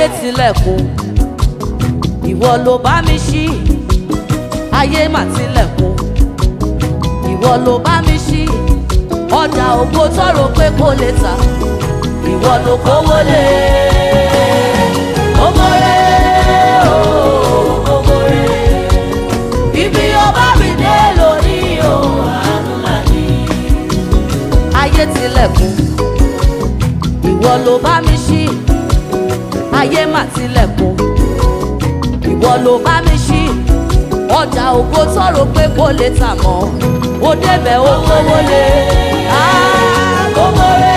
Ayé tilẹ̀kùn, ìwọ ló bá mi ṣí. Ayé mà tilẹ̀kùn, ìwọ ló bá mi ṣí. Ọjà ògo tọrọ pé kò lè tà, ìwọ ló kówó lé. Omore o, omore, ibi ọba mi dé lónìí o, àánú mà ní. Ayé tilẹ̀kùn, ìwọ ló bá mi ṣí. Ayé mà tilẹ̀kùn, ìwọ ló bá mi ṣí. Ọjà ògo tọrọ pé kò lè tà mọ́, ó débẹ̀ ó kówó lé. Ah, omore.